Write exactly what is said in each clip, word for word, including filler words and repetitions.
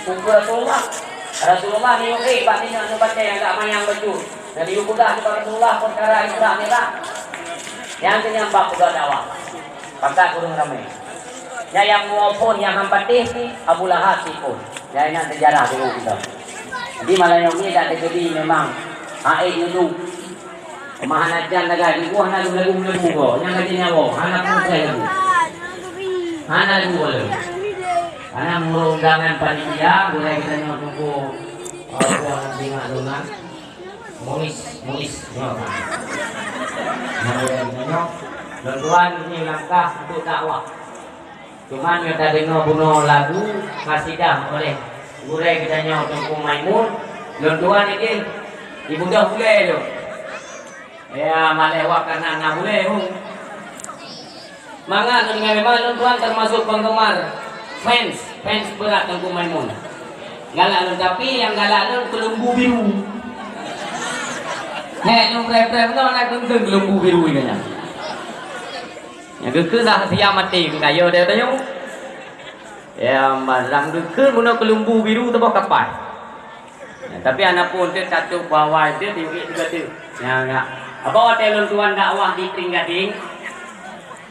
Ukeue Rasulullah. Rasulullah niyueb ék bak minyeuk nyang batée agak manyang bacut. Jadi, yue peugah keu Rasulullah peukara Isra Mi'raj. Nyan keuh nyang bak peugah dakwah. Pakat ureuëng ramé. Nyan nyang muphon nyang han patéh, Abu Lahab sipon. Nyan inan seujarah dulu kita. Jadi, malam nyoe nyan dak teukeudi memang haék dulu. Mah hana jan lagée, di buah hana geumeulagu-meulagu goe. Nyang lagée nyawa, hana peureulée lagu. Hana lagu lom. Hana meunurot undangan panitia, gurée geutanyoe tunggu, eh, buah singa lom. Muis, muis, nyoe kan. Nah, gurée geutanyoe, lôn tuan ini langkah untuk dakwah. Cuman nyoe tadeungoe bunoe lagu kasidah oleh gurée geutanyoe Teungku Maimun, lôn tuan ideh, ibudoh gulée lom. Ya, malée wak kana na bulée hu. Mangat lôn deungoe memang lôn tuan termasuk penggemar, fans, fans berat Teungku Maimun. Galak lôn, tapi nyang galak lôn keulumbu biru. Hek lôn preh-preh bunoe na keunteung keulumbu biru nyan. Nyang geukheun dah siap maté keu kayée deh tanyoe. Ya, ma-, lam geukheun bunoe keulumbu biru teuboh kapai. Ya, tapi anapun teuh tatôp bawai teuh, tinggi juga teuh. Ya, ya. Apa watée lôn tuan dakwah di Trienggadeng?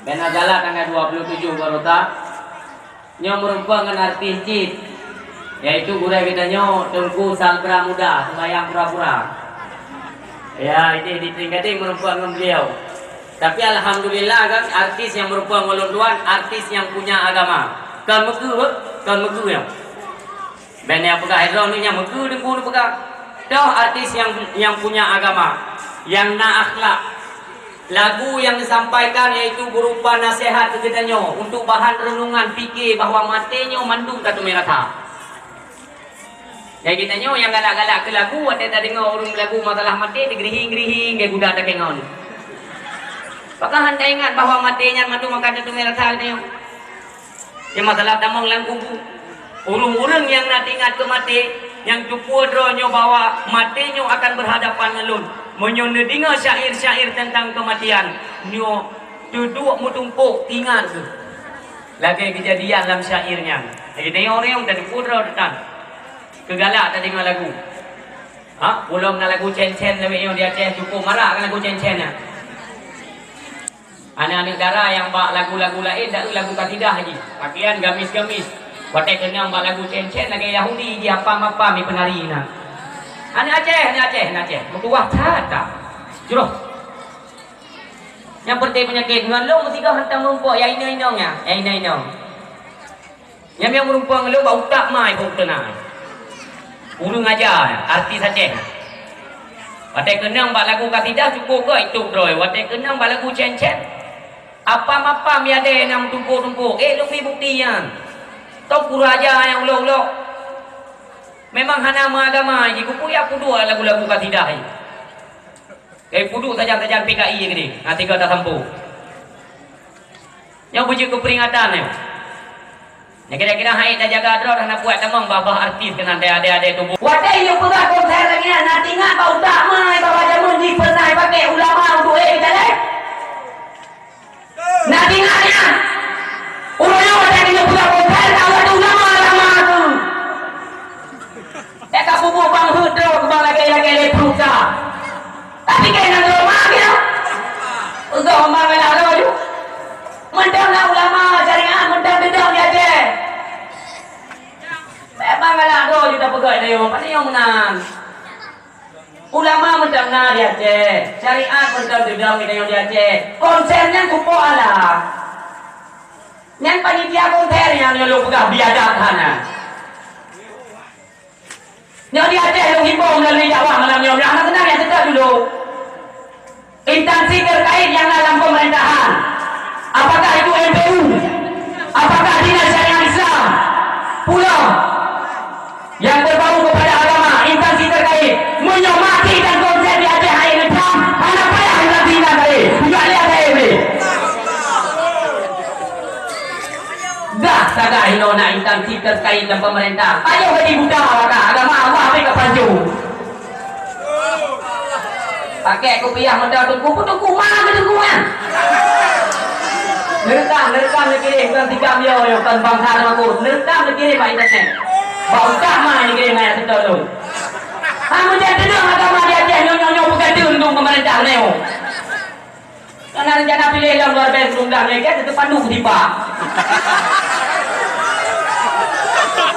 Bena gala tanggal dua puluh tujuh Barota. Nyoe meurumpok ngon artis cit, yaitu gurée geutanyoe Teungku Sabra Muda, seumayang pura-pura. Ya, ini di Trienggadeng meurumpok ngon beliau. Tapi alhamdulillah kan, artis nyang meurumpok ngon lôn tuan, artis nyang punya agama. Kon meukeue, kon meukeue nyoe. Ban nyang peugah droe nyoe nyang meukeue Teungku neupeugah. Toh artis nyang, nyang punya agama, nyang na akhlak. Lagu nyang disampaikan yaitu berupa nasihat keu geutanyoe untuk bahan renungan pike bahwa maté nyoe mandum ka teumé rasa. Jadi geutanyoe nyang galak-galak keu lagu, watée tadeungoe ureuëng lagu masalah maté, teugeurihing-geurihing lé guda takengon. Pakon hana ingat bahwa maté nyan mandum akan teumé rasa geutanyoe? Nyang masalah tamong lam kubu. Ureuëng-ureuëng nyang na teuingat keu maté, nyang teupeue droe nyoe bahwa maté nyoe akan berhadapan ngon lôn. Meunyoe neudeungoe syair-syair teuntang keumatian, nyoe teuduek meutumpôk ingat kheueh. Lagée keujadian lam syair nyan. Lagée tanyoe ureuëng nyang teupeue droe teuntang. Keugalak tadeungoe lagu. Ha, ulôn na lagu cen-cen lawét nyoe di Aceh, cukup marak kan lagu cen-cen nyan. Aneuk-aneuk dara nyang bak lagu-lagu laén, dak eu lagu kasidah jih. Pakaian gamis-gamis. Watée keunong bak lagu cen-cen lagée Yahudi jih, apam-apam jipeunari na. Aneuk Aceh, aneuk Aceh, aneuk Aceh. Meutuwah that-that. Jroh. Nyang peureté peunyakét ngon lôn meusigoe hantom meurumpok, ya inong-inong nyan, ya inong-inong. Nyang meurumpok ngon lôn bak utak mai bak uteuna. Ureuëng aja, artis Aceh. Watée keunong bak lagu kasidah cukup goe itôb droe, watée keunong bak lagu cen-cen. Apam-apam ya deh nyang tumpôk-tumpôk, eh lôn bri bukti nyan. Toh ureuëng aja nyang ulok-ulok. Memang hana meuagama jih, keupeue ya peuduek lagu-lagu kasidah jih. Eh peuduek sajan-sajan P K I keudeh, na tiga tasampoe. Nyoe beujeuet keu peuringatan nyoe. Nyang kira-kira hai tajaga droe dah na buet tamong babah artis keunan adé-adé tuboh. Watée nyoe peugah konser lagée nyan, na teuingat bak utak mai bahwa jameun jih pernah jipaké ulama untuk ék geutalée? Na teuingat nyan? Ureuëng nyoe watée nyoe peugah konser, ka watée ulama-ulama tu. Teuka peubuet bang heuet droe keubang lagée-lagée lé peuruksa. Tapi keu nanggroe ma keu nyoe. Peugah ma galak droe ju. Mantong na ulama syariat mantong deudong di Aceh. Memang galak droe ju tapeugah nyoe, pane nyoe meunan. Ulama mantong na di Aceh, syariat mantong deudong di nyoe di Aceh. Konser nyan kupo Allah. Nyan panitia konser nyan nyoe lôn peugah biadab hana. Nyoe di Aceh lôn himbong meulalu dakwah malam nyoe, hana seunang nyang teuka dulu. Instansi terkait nyang na lam pemerintahan, apakah itu M P U, apakah Dinas Syariat Islam, pulang yang berbau kepada agama, instansi terkait, meunyoe maté dan konsep di Aceh hai neutam, hana payah instansi terkait, juga lihat saya boleh. Dah sagai hinoe na instansi terkait dan pemerintah. Ayo jadi buta maka agama Allah beri kepancu. Pakai kopiah meda tungku, pun tungku ma ke tungku kan? Nerekam, nerekam nekirim, bukan tiga miliar, bukan bangsa nama aku. Nerekam nekirim bak internet. Bak utak ma nyang keuneuk nyan seutôt lôn. Hana meujan teunang agama di Aceh nyoe, nyoe, nyoe beugadeueng dong peumeurintah nyoe. Kana rencana piléh lom luar biasa undang nyoe, kan teupanduk dipa.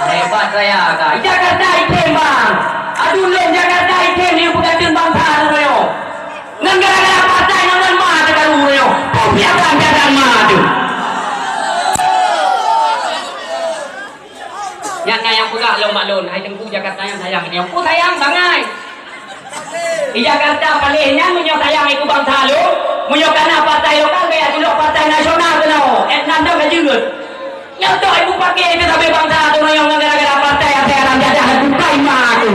Hebat raya ka. Jakarta item, bang. Aduh, lôn Jakarta item ni beugadeueng bansa nyoe. Ngon gara-gara partai nyoe ngon ma teukaru nyoe. Peue piasan-piasan ma teuh. Nyan na nyang peugah lom bak lôn, hai Teungku, Jakarta nyan sayang. Nyang peue sayang bangai. Di Jakarta paléh nyan meunyoe sayang keu bansa lôn, meunyoe kana partai lokal, gaya tulok partai nasional keunoe. Eh, nan dong ka jeuet. Nyoe tok ibu paké itu sabe bansa tu nyoe ngon gara-gara partai asai haram jadah bukai ma tu.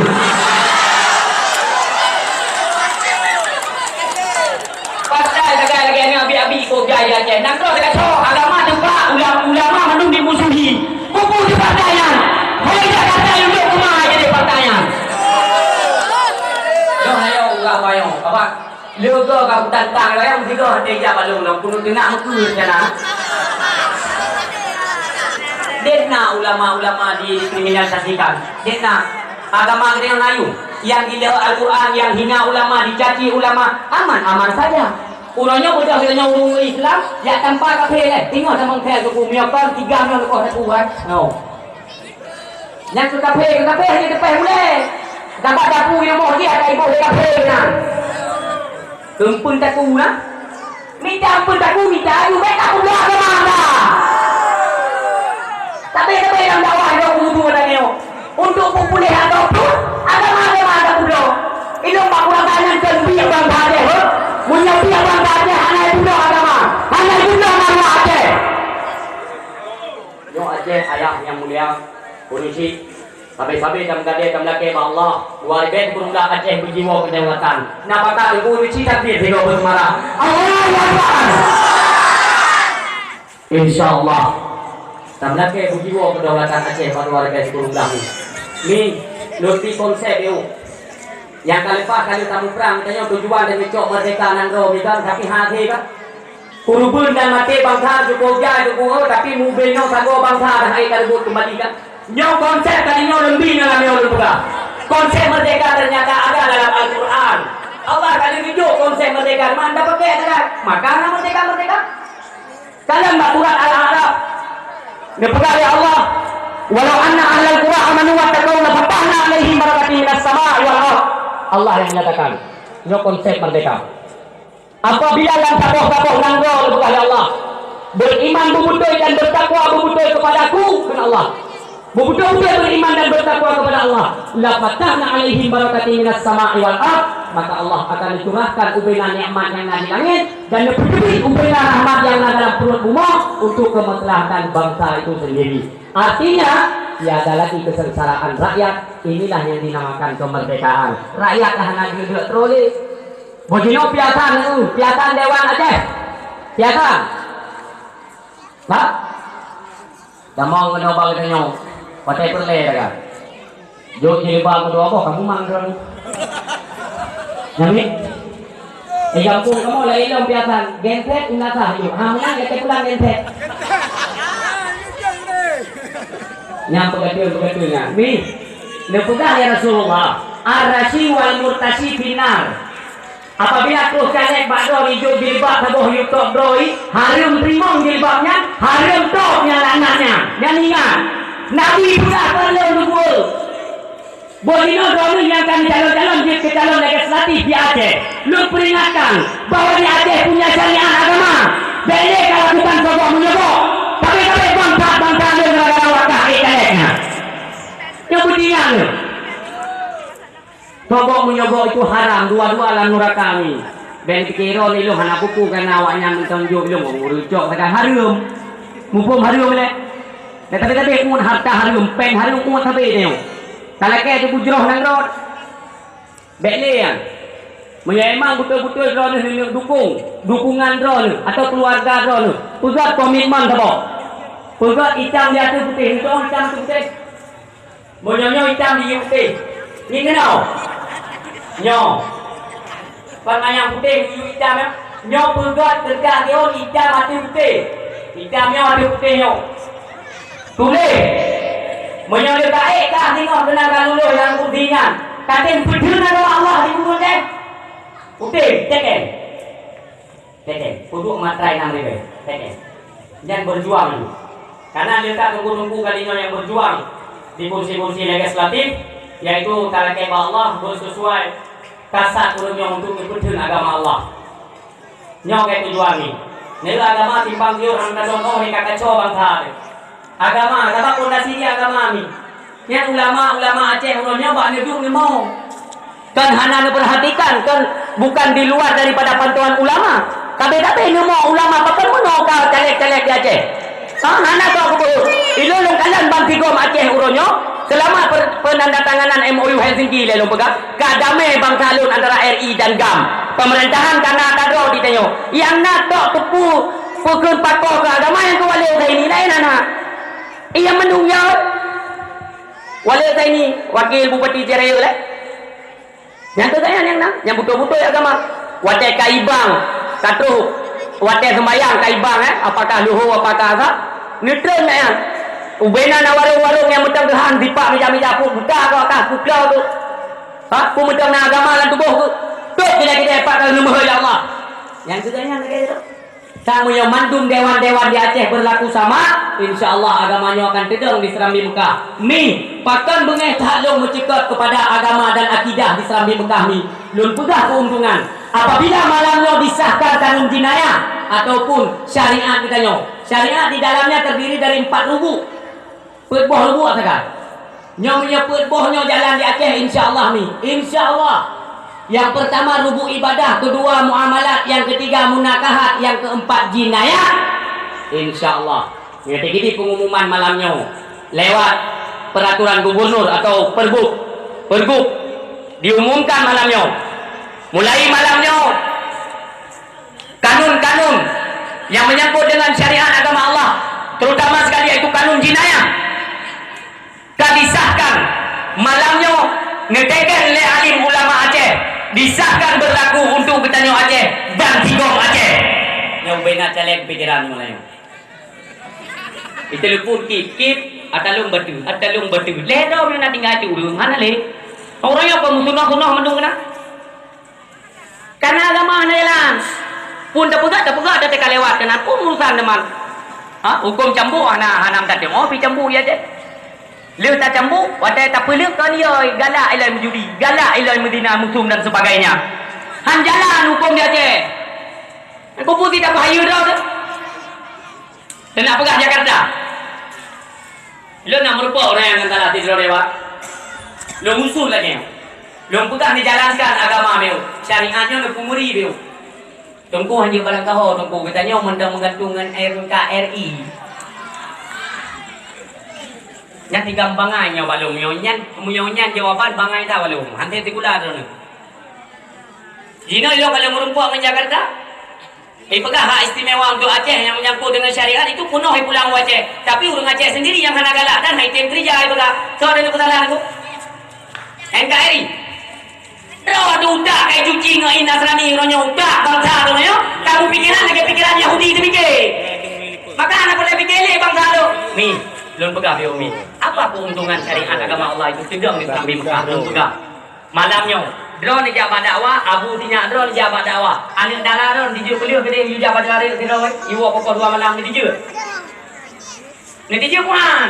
Partai sagai lagèe nyan abi-abi kok jai di Aceh. Nanggroe teuka cok, agama teupak, ulama, ulama mandum dimusuhi. Kubu di partai nyan. Hai Jakarta, yue duek keumah jadi partai nyan. Nyoe ayo ureueng awai nyoe. Apa? Leuga ka kutantang, ayang sigoe hate jak balong lom, keuneuk teunak meukeue rencana. Dek na ulama-ulama didiskriminalisasikan. Dek na. Agama geutanyoe na yue. Nyang gila Al-Quran, nyang hina ulama, dicaci ulama, aman-aman saja. Uroe nyoe beudôh geutanyoe ureueng Islam, jak tampa kafé lé. Ingat tamong kafé suku meunyoe kon tiga nyoe leukoh sapeue, kan? No. Nyang keu kafé, keu kafé hana teupéh ulée. Sabab dapu nyang boh jih ata iboh lé kafé meunan. Keu eumpeuen taku na. Mita eumpeuen taku, mita aju, bèk tapeubloe agama anda. Tapi, tapi dalam dakwah nyoe kudu ata nyoe. Untuk peupuléh atau pun, agama-agama anda peubloe. Ilôn bak ureueng nyan keu biek bansa Aceh, heh. Meunyoe biek bansa Aceh hana peubloe agama, hana peubloe maruah Aceh. Nyoe Aceh ayah nyang mulia, urusi sabe-sabe dan gadée dan lakée bak Allah, dua ribée sikureueng blah Aceh beujiwoe keudaulatan. Na pakat ibu urusi takbir sigoe beuseumarak. Allahu Akbar. Insya Allah, dan lakée beujiwoe keudaulatan Aceh bak dua ribée sikureueng blah ni. Ni, lôn pi konsep yue. Nyang ka leupah ka lheueh tamuprang, tanyoe tujuan dan cok merdeka nanggroe mikan, tapi hase kan. Keureubeuen dan maté bansa cukup jai cukup, tapi mubenoe sagoe bansa dah hai ka reubot keumbali kan. Nyoe konsep tadi nyoe leumbih nyoe lam nyoe lôn peugah. Konsep merdeka ternyata ada dalam Al-Quran. Allah ka lheueh neujok konsep merdeka, man dah pakai dah. Maka na merdeka-merdeka. Kalon bak surat Al-A'raf. Neupeugah lé Allah, "Walau anna ahlal qura amanu wattaqau lafatahna 'alaihim barakatin minas sama'i wal ardh." Allah yang menyatakan. Nyoe konsep merdeka. Apabila lam saboh-saboh nanggroe, neupeugah lé Allah, beriman beubeutôi dan bertakwa beubeutôi kepada-Ku, kheun Allah. Beubeutôi-beutôi beriman dan bertakwa kepada Allah, "Lafatahna 'alaihim barakatin minas sama'i wal ardh," maka Allah akan neucurahkan ubena nikmat nyang na di langét dan neupeuteubiet ubena rahmat nyang na dalam pruet bumoe untuk kemaslahatan bangsa itu sendiri. Artinya, tiada lagi kesengsaraan rakyat. Inilah yang dinamakan kemerdekaan. Rakyat lah hana jeuet-jeuet trok lé. Bujinoe piasan, piasan Dewan Aceh. Piasan. Bah? Tamong keunoe bak geutanyoe, watée peureulée taga. Jok jilbab meudua boh ka mumang droeneuh. Nyan mi? Eh, gampông kamoe laén lom piasan, genset meunasah jok. Ha, meunan gata pulang genset. Nyang peugeuteueng-peugeuteueng nyan. Mi, neupeugah lé Rasulullah, "Ar-rasyi wal murtasyi finnar." Apabila troh caleg bak droe jijok jilbab saboh yue top droe, hareuem teurimong jilbab nyan, hareuem top nyang laknat nyan. Nyan ingat, Nabi peugah bak lôn dua. Boh jinoe droeneuh nyang ka meucalon-calon jeuet keu calon legislatif di Aceh, lôn peuingatkan bahwa di Aceh punya syariat agama. Bèk lé ka lakukan sogok menyogok. Tapi-tapi bangsa-bangsa lôn gara-gara wakah ék caleg nyan. Nyoe beutingan lôn. Sogok menyogok itu haram, dua-dua lam nuraka mi. Bèk pike droe ilôn hana pupu, karena awaknyan meutonjok ilôn ureueng cok sagai hareuem. Muphom hareuem lé. Dan tapi-tapi uet harta hareuem, péng hareuem uet sabe nyoe. Talakée teubujroh nanggroe. Bèk lé nyan. Meunyoe emang beutôi-beutôi droeneuh neuk dukung, dukungan droeneuh atau keuluwarga droeneuh, peugöt komitmen saboh. Peugöt itam di ateueh putéh, neutu'oh itam ateueh putéh. Meunyoe nyoe itam di yub putéh. Nyoe keunoe. Nyoe. Kon manyang putéh yub itam nyoe. Nyoe peugöt teuka sihon itam ateueh putéh. Itam nyoe ateueh putéh nyoe. Tuléh. Meunyoe lé taék kah singoh keunan ka lulus lam kursi nyan, ka tem peutheun agama Allah di bumoe teuh? Udeb, teken. Teken, peuduek matrai nam ribée. Teken. Nyan berjuang. Karena lé ka teungku-teungku kali nyoe nyang berjuang di kursi-kursi legislatif, yaitu talakée bak Allah bersesuai kasat ureuëng nyoe untuk geupeutheun agama Allah. Nyoe keuh tujuan mi. Neulheueh agama simpang siur hana tadong óh ka kacau bansa teuh. Agama, sabab pondasi jih agama mi. Nyan ulama-ulama Aceh uroe nyoe bak neuduek neumo. Kan hana neupeurhatikan, kan bukan di luar daripada pantauan ulama. Tabé-tabé neumo ulama pakon meunoe ka caleg-caleg di Aceh. Ha, hana kok keubeut. Ilôn lôn kalon ban sigom Aceh uroe nyoe, seulama per-, peunandatanganan M O U Helsinki lé lôn peugah, ka damé bansa lôn antara R I dan GAM. Pemerintahan ka na tadroe di tanyoe. Nyang na tok teupeu peukheun pakoe keu agama nyang keu Walid Zaini laén hana. Iya meunung nyoe. Walid Zaini, wakil Bupati Jaya lé. Nyang keu gaya nyang na, nyang beutôi-beutôi agama. Watée ka ibang, ka troh, watée seumayang ka ibang, eh, apakah luho, apakah asa, neutreun nyan. Ubena na warong-warong nyang meuteung geuhan, dipak mija-mija, puk buta keu akah, puk klo keu. Ha, puk meuteung na agama lam tuboh keu. Tot kita-kita epak ka neumeuhôi Allah. Nyang keu gaya lagée tu. Sang meunyoe mandum dewan-dewan di Aceh berlaku sama, insya Allah agama nyoe akan teudong di Serambi Mekah. Mi, pakon beungéh that lôn meucukot kepada agama dan akidah di Serambi Mekah mi. Lôn peugah keuntungan. Apabila malam nyoe disahkan kanun jinayah ataupun syariat geutanyoe. Syariat di dalamnya terdiri dari empat rubuk. Peuet boh rubuk sagai. Nyoe meunyoe peuet boh nyoe jalan di Aceh, insya Allah mi. Insya Allah. Yang pertama rubuk ibadah, kedua muamalat, yang ketiga munakahat, yang keempat jinayah. Insya Allah. Nyoe teujadi pengumuman malam nyoe lewat peraturan gubernur atau perbuk. Perbuk diumumkan malam nyoe. Mulai malam nyoe, kanun-kanun yang menyangkut dengan syariat agama Allah, terutama sekali yaitu kanun jinayah, ka disahkan malam nyoe, neuteken lé alim ulama Aceh, disahkan berlaku untuk geutanyoe Aceh dan sigom Aceh. Nyang bina calon pikiran mulai. Itu luput kip-kip, atalung batu, atalung batu. Lé droe na tinggai tu ureuëng, hana lé. Ureuëng nyoe peumusunoh-sunoh mandum keunan. Karena agama hana jalan. Pun tapeugah, tapeugah, dah teuka lewat keunan. Pun urusan teman. Ha, hukum cambuk hana, hana meutateumoh pi cambuk ya je. Leuh tacambuk, watée tapeuleuek kon ya galak ilai meujudi, galak ilai meuzina, musom dan sebagainya. Han jalan hukum di Aceh. Kubu tidak bahaya dah tu. Teunak peugah Jakarta. Lôn na meurumpok ureuëng nyang salah sidroe dewa. Lôn usul lagée nyoe. Lôn peugah neujalankan agama beu, syariat nyoe neupeumuri beu. Teungku hanjeuet balang kaho, Teungku geutanyoe mantong meugantung ngon N K R I. Nyan tigam bangai nyoe balong nyoe nyan, meunyoe nyan jawaban bangai dah balong. Hanté sikula droeneuh. Jinoe ilong ka lôn meurumpok ngon Jakarta. Ipeugah hak istimewa untuk Aceh nyang menyangkut dengan syariat itu peunoh ipulang u Aceh. Tapi ureuëng Aceh sendiri nyang hana galak dan hai tem keurija ipeugah. Soe ada peusalahan aku? N K R I. Droe tu utak kai cuci ngon Nasrani uroe nyoe utak bangsa uroe nyoe. Kamu pikiran lagée pikiran Yahudi teupiké. Maka hana boleh pikir lé bangsa tu. Mi, lôn peugah biôh mi. Apa keuntungan syariat agama Allah itu teudong di Serambi Mekah? Lôn peugah. Malam nyoe, droeneuh jak bak dakwah, abu sinyak droeneuh jak bak dakwah. Aneuëk dara droeneuh dijeuet peuleueh keudeh yue jak bak dakwah sidroe, iwoe pukon dua malam neutijeuet. Neutijeuet Quran.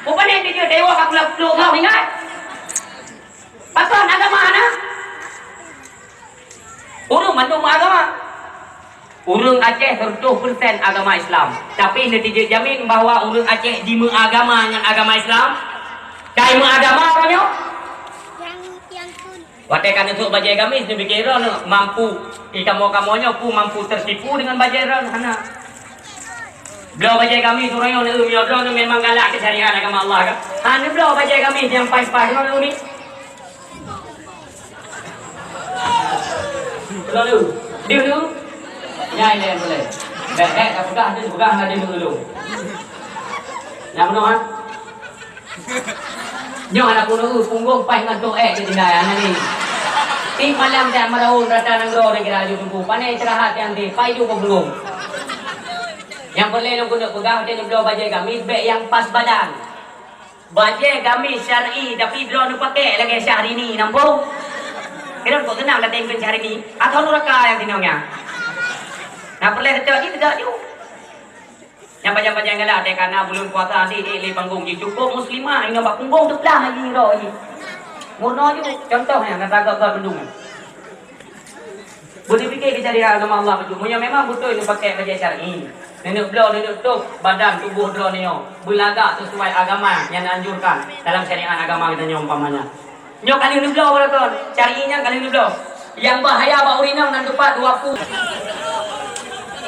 Pukon neutijeuet teuwoe ka pula ploh thon ingat. Pakon agama na? Ureuëng mandum agama. Ureuëng Aceh seratus persen agama Islam. Tapi neutijeuet jamin bahwa ureuëng Aceh jimeuagama ngon agama Islam? Kai meuagama uroe nyoe? Watée ka neusok bajée gamis, neupike droeneuh mampu. Di kamoe-kamoe nyoe peue mampu tertipu dengan bajée droeneuh? Hana. Bloe bajée gamis uroe nyoe, neueu miyueb droeneuh memang galak keu syariat agama Allah kan? Ha, neubloe bajée gamis nyang paih-paih droeneuh mi. Lalu, dia tu, nyai lain boleh. Bek, bek, tak peugah, dia peugah, ada dulu. Yang mana, ha? Nyoe anak punggong, punggong paih ngon toh ék di tinggai anak ni. Tiep malam tiep malam rata nanggroe di kira aju tungku. Pane istirahat yang di, pai ju punggong. Yang perlu lôn keuneuk peugah, dia bloe bajée gamis, bek yang pas badan. Bajée gamis syar'i, tapi droeneuh pakèk lagèe Syahrini, nampu. Kira kok seunang dateng keu Syahrini? Atau nuraka nyang sinong nyan? Nah, peureulèe seutôt jih, seutôt jih. Nyang pajan-pajan galak, dek kana buleuen puasa, di, di, di panggong jih. Cukup muslimah, inong bak punggong teuplah lagi roh jih. Meunoe jih, contoh nyang na tagak-gak mendung. Beuteupiké keu syariat agama Allah beutôi. Meunyoe memang beutôi neupakèk bajèe syar'i, neuneuk bloe, neuneuk tôb badan tuboh droeneuh nyoe beulagak sisuai agama nyang anjurkan dalam syariat agama geutanyoe umpamanya. Nyoe ka lheueh neubloe, walaupun syar'i nyan ka lheueh neubloe. Nyang bahaya bak ureueng inong nan teupat dua puluh.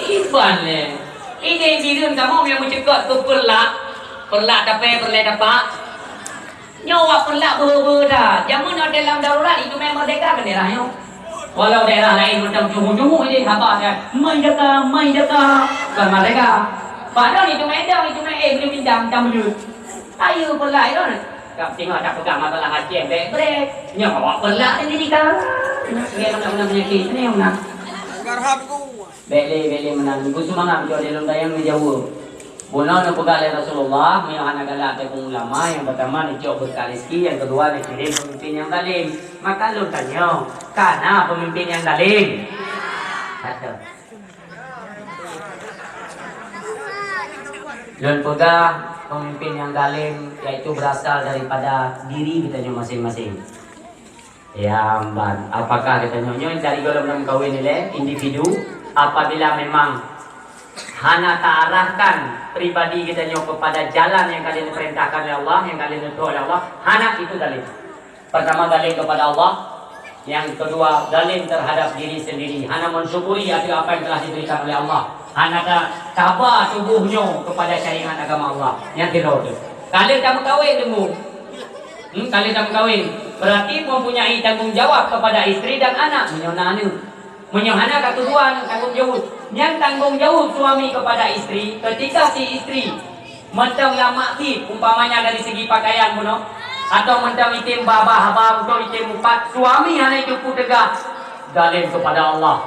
Iban lé. Ini jireuen kamoe nyang meucukot keu peurlak. Peurlak tapè, peurlak tapak. Nyoe wak peurlak beuhe-beuhe that. Jameun watèe lam darurat, itu mè merdeka bendera nyoe. Walau daerah laén mantong cuhu-cuhu jih haba kan, "Merdeka, merdeka." Bukan merdeka. Padahai itu mè dong, itu mè, eh, boleh pindah, minta menurut. Ayo peurlak itu. Kak tengok tak pegang masalah Aceh, bèk brek. Nyoe awak peurlak ni jadi kan. Nyoe mana-mana penyakit, ni mana. Garham ku. Bèk lé, bèk lé meunan. Nunggu seumangat beujaweueb lé lôn dayang neujaweueb. Bunoe neupeugah lé Rasulullah, meunyoe hana galak teupeue ulama, nyang peurtama neucok beureukat rezeki, nyang keudua neukirém peumimpin nyang zalim. Maka lôn tanyoe, kana peumimpin nyang zalim? Kata. Lôn peugah peumimpin nyang zalim, yaitu berasal daripada diri geutanyoe maséng-maséng. Ya, ban. Apakah geutanyoe nyoe dari gohlom meukawen ilèe individu, apabila memang hana taarahkan pribadi geutanyoe kepada jalan nyang ka lheueh neupeurintahkan lé Allah, nyang ka lheueh neutuléh lé Allah, hana, itu zalim. Pertama zalim kepada Allah, yang kedua zalim terhadap diri sendiri, hana mensyukuri atas apa yang telah diberikan oleh Allah, hana ta-, taba tuboh nyoe kepada syariat agama Allah. Nyang keudroe tu, ka lheueh tameukawen deungon Hmm, ka lheueh tameukawen, berarti mempunyai tanggung jawab kepada istri dan anak meunyoe na aneuk. Meunyoe hana ka keudua aneuk tanggung jawab. Nyan tanggung jawab suami kepada istri, ketika si istri mantong lam maksiet, umpamanya dari segi pakaian bunoe, atau mantong item babah haba, mantong item mupat, suami hana jiteupeue teuga, zalim kepada Allah.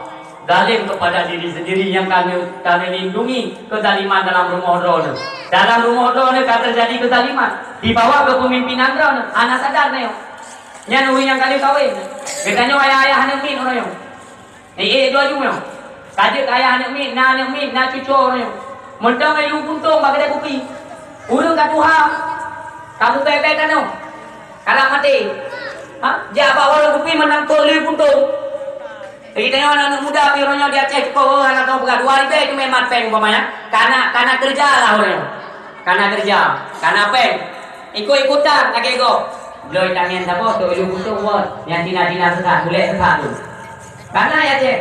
Zalim kepada diri sendiri nyang ka neu-, ka neulindungi kezaliman dalam rumoh droeneuh. Dalam rumoh droeneuh ka teujadi kezaliman. Dibawa keu peumimpinan droeneuh, hana sadar nyoe. Nyan ureueng nyang ka lheueh kawen. Geutanyoe ayah-ayah aneuk miet uroe nyoe. Eh, eh, dua jumlah. Ka jeuet keu ayah aneuk miet, na aneuk miet, na cucoe uroe nyoe. Mantong lheueh puntung bak keude kupi. Ureueng ka tuha. Ka mubèe-bèe tanoh. Karab maté. Ha? Jak bak warong kupi mantong lheueh puntung. Jadi tanyoe aneuk muda pih uroe nyoe di Aceh cukôp, oh, hana teupeugah dua ribèe teumé mat péng umpamanya. Kana, kana keureuja lah uroe nyoe. Kana keureuja, kana péng. Ikot-ikotan lagèe gob. Bloe tangieng saboh, tok ilu putôh wot. Nyang tina-tina seukat, bulèk seukat tu. Kana ya, Ceh?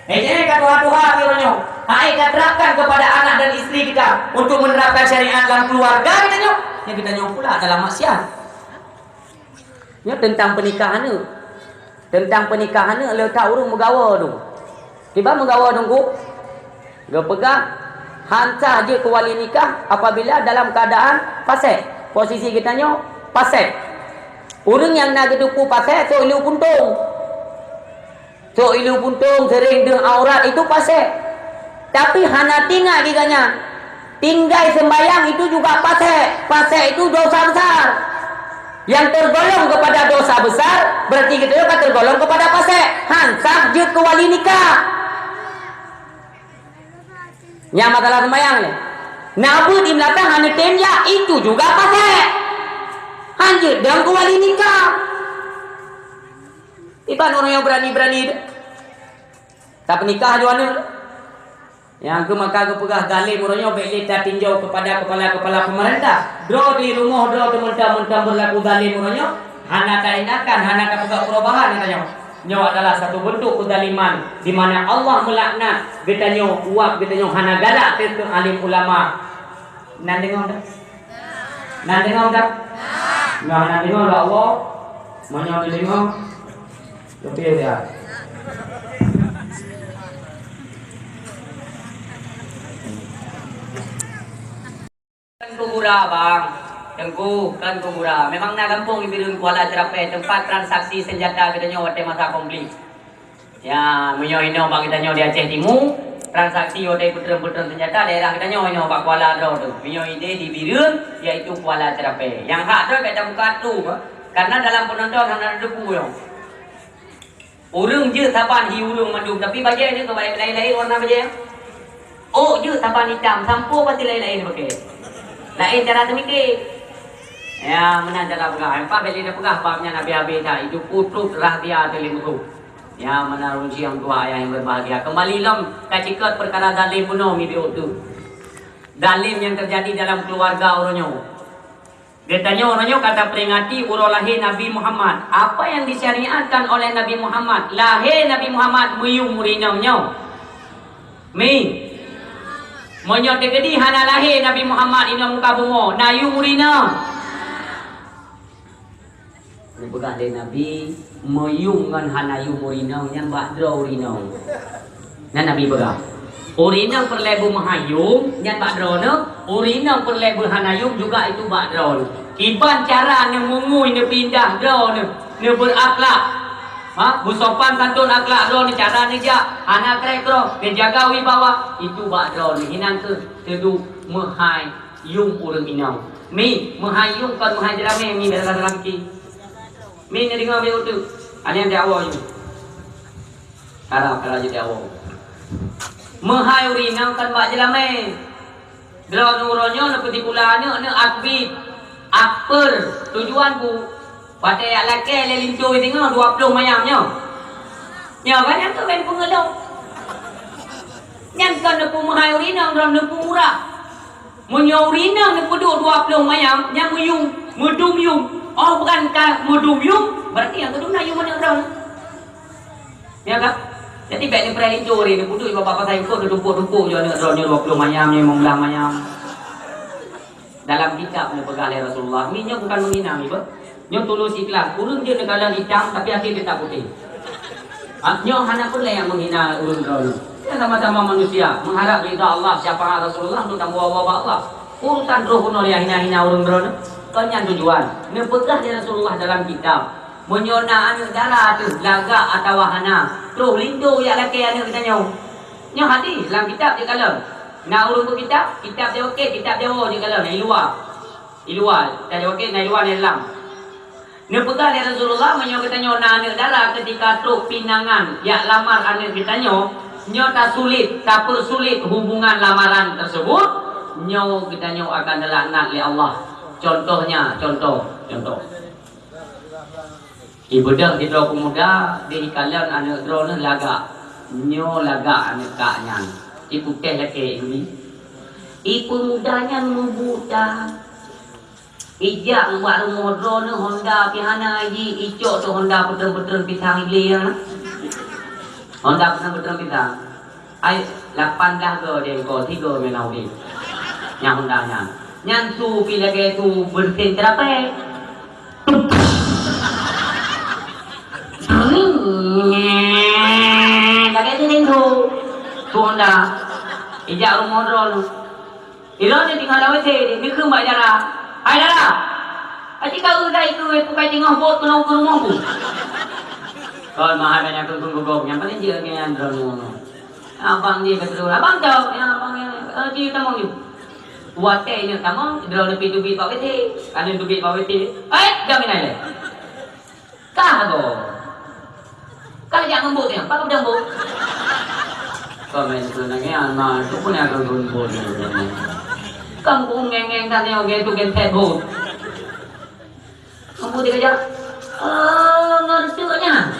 Eh, Ceh, ka tuha-tuha pih uroe nyoe. Hai, ka terapkan kepada anak dan istri kita untuk menerapkan syariat dalam keluarga kita nyoe. Nyang kita nyoe pula dalam maksiat. Nyoe teuntang peunikah aneuk. Teuntang peunikah aneuk le that ureueng meugawa dong. Kiban meugawa dong ku? Geupeugah, han sah jeuet keu wali nikah apabila dalam keuadaan fasek. Posisi geutanyoe fasek. Ureueng nyang na geuteupeue fasek, sok ilu puntông. Sok ilu puntông, seuréng deueng aurat, itu fasek. Tapi hana teuingat geuh nyan. Tinggai seumbahyang itu juga fasek. Fasek itu dosa besar. Yang tergolong kepada dosa besar, berarti geutanyoe ka tergolong kepada fasek. Han sah jeuet keu wali nikah. Nyan masalah seumbahyang nyan. Na beuet di meunasah hana tem jak, itu juga fasek. Han jeuet dong keu wali nikah. Iban ureueng nyang beurani-beurani tu. Tapeunikah ju aneuk. Nyang keu maka geupeugah zalim uroe nyoe bèk lé tatinjau kepada kepala-kepala pemerintah. Droe di rumoh droe teuh mantong-mantong beurlaku zalim uroe nyoe, hana taindahkan, hana tapeugah perubahan geutanyoe. Nyoe adalah satu bentuk kezaliman di mana Allah melaknat geutanyoe, uap geutanyoe hana galak teuh keu alim ulama. Nan deungoe dak? Nan deungoe dak? Nyoe hana deungoe lé Allah. Meunyoe neudeungoe, leubeh dak? Kan keu mura, Bang. Teungku, kan keu mura. Memang na gampông di Bireuen Kuala Ceurapèe, teumpat transaksi seunjata geutanyoe watèe masa konflik. Ya, meunyoe inoe bak geutanyoe di Aceh Timu, Transaksi watèe peutrön-peutrön seunjata daerah geutanyoe inoe bak Kuala droe teuh. Meunyoe idéh di Bireuen, yaitu Kuala Ceurapèe. Nyang hak droe ka tabuka tu, karena dalam peunonton hana teudebu nyoe. Ureueng jeuet saban hi ureueng mandum, tapi bajèe nyoe keuh bajèe laén-laén warna bajèe. Ôk jeuet saban itam, sampoe pasti laén-laén pakai. Laén cara teumike. Ya, meunan cara peugah. Empat bèk lé tapeugah bab nyan habéh-habéh that. Itu putôh rahsia teuh lé musoh. Ya, meunan ureueng syiah tuha ayah nyang berbahagia. Kembali lom ka cikot perkara zalim bunoe mibiôh tu. Zalim yang terjadi dalam keluarga uroe nyoe. Geutanyoe uroe nyoe ka taperingati uroe lahé Nabi Muhammad. Apa yang disyariatkan oleh Nabi Muhammad? Lahé Nabi Muhammad meuyum ureueng inong nyoe. Mi. Meunyoe teukeudi hana lahé Nabi Muhammad inoe muka bumoe, na yum ureueng inong? Neupeugah lé Nabi, meuyum ngon hana yum ureueng inong nyan bak droe ureueng inong. Nyan Nabi peugah, ureueng inong peureulèe beumeuhai yum nyan bak droeneuh, ureueng inong peureulèe beuhana yum juga itu bak droeneuh. Kiban cara neumeungui, neupindah droeneuh, neubeurakhlak. Ha, beusopan santôn akhlak droeneuh, cara neujak, hana krèk-kroh, neujaga wibawa, itu bak droeneuh. Inan kheueh teuduek meuhai yum ureueng inong. Mi, meuhai yum kon meuhai jeulamèe, mi, dalam-dalam ki. Mi, neudeungö bèk uteuk. Hana nyang diawoe nyoe. Karab, karab jeuet diawoe. Meuhai ureueng inong kon bak jeulamèe. Droeneuh uroe nyoe neupeusikula aneuk, aneuk akbit, akper. Tujuan bu, watèe jak lakèe lé linto singoh dua ploh mayam nyoe. Nyoe kan nyang keuben peungeulok. Nyan kon neupeumeuhai ureueng inong, droeneuh neupeumurah. Meunyoe ureueng inong neupeuduek dua ploh mayam, nyan meuyum, meudum yum. Oh, bukan ka meudum yum, berarti nyang keudum na yum aneuk droeneuh. Ya kan? Jadi bèk neupreh linto ureueng, neupeuduek bak pasai eungkôt, neutumpôk-tumpôk ju aneuk droeneuh dua ploh mayam, limong blah mayam. Dalam kitab neupeugah lé Rasulullah, mi nyoe bukan menghina mi beuh. Nyoe tulus ikhlas. Ureueng jeuet neukalon itam, tapi akhé geutak putéh. Ha, nyoe hana peureulèe nyang menghina ureueng droeneuh. Kita sama-sama manusia, mengharap ridha Allah, syafaat Rasulullah untuk tambawa bak Allah. Urusan droe bunoe hina-hina ureueng droeneuh. Kon nyan tujuan. Neupeugah lé Rasulullah dalam kitab, meunyoe na aneuk dara teuh lagak atawa hana, troh linto jak lakèe aneuk geutanyoe. Nyoe hadih lam kitab jeuet kalon. Na ureueng beukitab, kitab Jawa, kitab Jawa jeuet kalon, i luwa. I luwa, kitab Jawa, na i luwa, na i dalam. Neupeugah lé Rasulullah, meunyoe geutanyoe na aneuk dara keutika trok pinangan jak lamar aneuk geutanyoe, nyoe tasulet, tapeursulet hubungan lamaran tersebut, nyoe geutanyoe akan dilaknat lé Allah. Contohnya, contoh, contoh. Ibeudôh sidroe peumuda, dikalon aneuk droeneuh lagak. Nyoe lagak aneuk kak nyan. Iputéh lakèe ié. I peumuda nyan mubuta. Ijak bak rumoh droeneuh Honda pih hana ji, icok tu Honda peutrön-peutrön pisang iblih nyan. Honda peutrön-peutrön pisang. Ai, lapan blah go jengkol, tiga meunan udeb. Nyang Honda nyan. Nyan su pih lagèe su beureusén teurapèe. Lagèe su jengkol. Su Honda. Ijak rumoh droeneuh. Ilôn ni tinggai lam W C, neukheun bak dara. "Hai dara! Aci ka eu dai keu weh, pukai teungoh bot keunoe keu rumoh ku." Kon meuhai banyak keu gugong, nyang paléng jeuet nyan droeneuh. Abang jih ka teulôn, "Abang cok, ya abang ya, eh, jih tamong jih." Watèe nyoe tamong, droeneuh pi teubiet bak W C, ka lheueh teubiet bak W C. "Eh, jangan ilèe." Kah go. Kah jak ngon bot nyan, pakon peudong bot? Kau main tu nangis, ma, tu pun yang turun bot ni. Kau pun ngeng-ngeng tadi, oke, tu gentet bot. Kamu tiga jam. Oh, ngerti nya.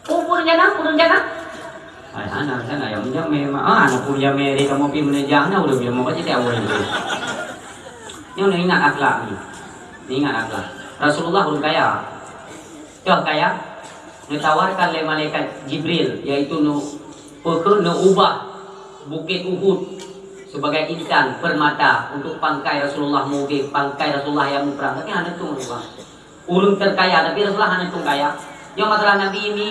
Pun, pun jana, pun jana. Ai, hana, hana, nyang meujamé, ma-, ah, hana peue jamé, di kamoe pi meuneuja, hana ureueng nyang mau baca tiap ureueng tu. Nyoe neuingat akhlak ni. Neuingat akhlak. Rasulullah ureueng kaya. Cok kaya, neutawarkan lé malaikat Jibril, yaitu neu-, peukheun neuubah Bukét Uhud sebagai insan permata untuk pangkai Rasulullah meuudeb, pangkai Rasulullah nyang muprang. Tapi hana tueng Rasulullah. Ureueng terkaya, tapi Rasulullah hana tueng kaya. Nyoe masalah Nabi mi,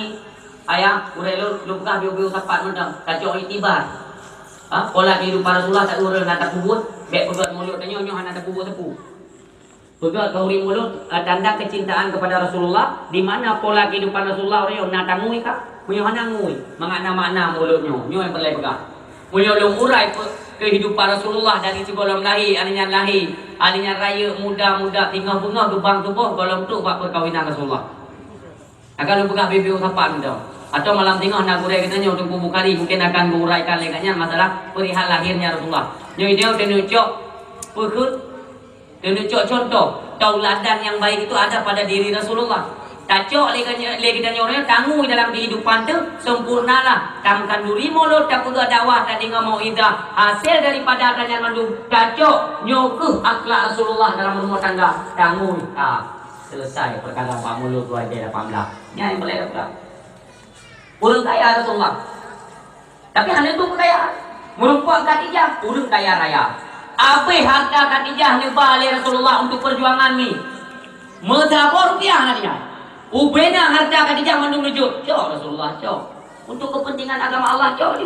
ayah, uroe lôn, lôn peugah biôh-biôh sapat mantong, tacok iktibar. Ha, pola kehidupan Rasulullah, tak ureueng na tapeubuet, bèk peugöt mulut tanyoe, nyoe hana tapeubuet sapeue. Peugah keu ureuëng mulod, eh, tanda kecintaan kepada Rasulullah, di mana pola kehidupan Rasulullah ureuëng na tangui ka? Meunyoe hana ngui, makna-makna mulod nyoe, nyoe nyang peureulée peugah. Meunyoe lôn urai pe-, kehidupan Rasulullah dari sigohlom lahé, hari nyan lahé, hari nyan rayeuk, muda-muda, singoh beungoh geubang tuboh gohlom trok bak peukawinan Rasulullah. Akan lôn peugah bibeu sapat mantong. Atau malam singoh na gurée geutanyoe Teungku Bukhari mungkin akan geuuraikan lé gobnyan masalah perihal lahirnya Rasulullah. Nyoe idéh teuneucok peukheuet, teuneucok contoh tauladan nyang baik itu ada pada diri Rasulullah. Tacok lé geutanyoe, lé geutanyoe ureuëng tangui dalam kehidupan teuh sempurnalah. Tamkanduri mulod, tapeugah dakwah, tadeungoe mauizah, hasil daripada gobnyan mandum tacok nyoe kheueh akhlak Rasulullah dalam rumah tangga. Tangui ka. Selesai perkara bak mulod dua ribu lapan belas. Nyan nyang boleh dapat. Ureuëng kaya Rasulullah. Tapi hana tu kaya. Meureumpok Khadijah, ureuëng kaya raya. Abéh harta Khadijah neuba lé Rasulullah untuk perjuangan ni. Meusaboh rupiah Khadijah. Ubena harta Khadijah mandum neujok. Cok Rasulullah, cok. Untuk kepentingan agama Allah, cok.